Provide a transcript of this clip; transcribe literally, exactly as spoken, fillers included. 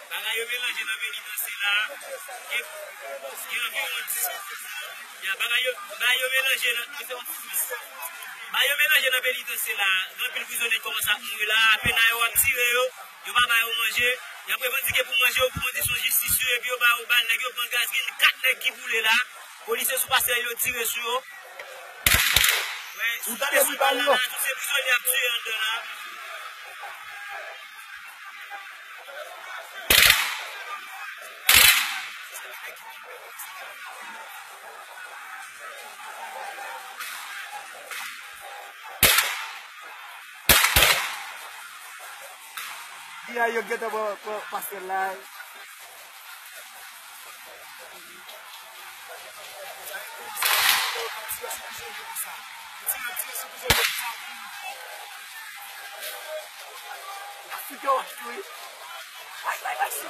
Bagay yo melanje nan penitansye la. Gen, gen anviwon dis. Ya, bagay yo, bagay yo melanje nan, bagay yo melanje nan penitansye la. Gen anpil prizonye ki kòmanse ap mouri la. Apena yo ap tire yo. Yo pa ba yo manje. Y ap revandike pou manje yo, pou kondisyon jistis yo, epi yo ba yo bal, nèg yo pran gaz, gen kat nèg ki boule la. Polisye sou pasèl yo tire sou yo. Ou tande bri bal yo? Tout se prizonye ap tiye anndan la. Di a yo gentan pran, pran pastè la. Afrika w ap tou wi. Bay, bay, bay, si.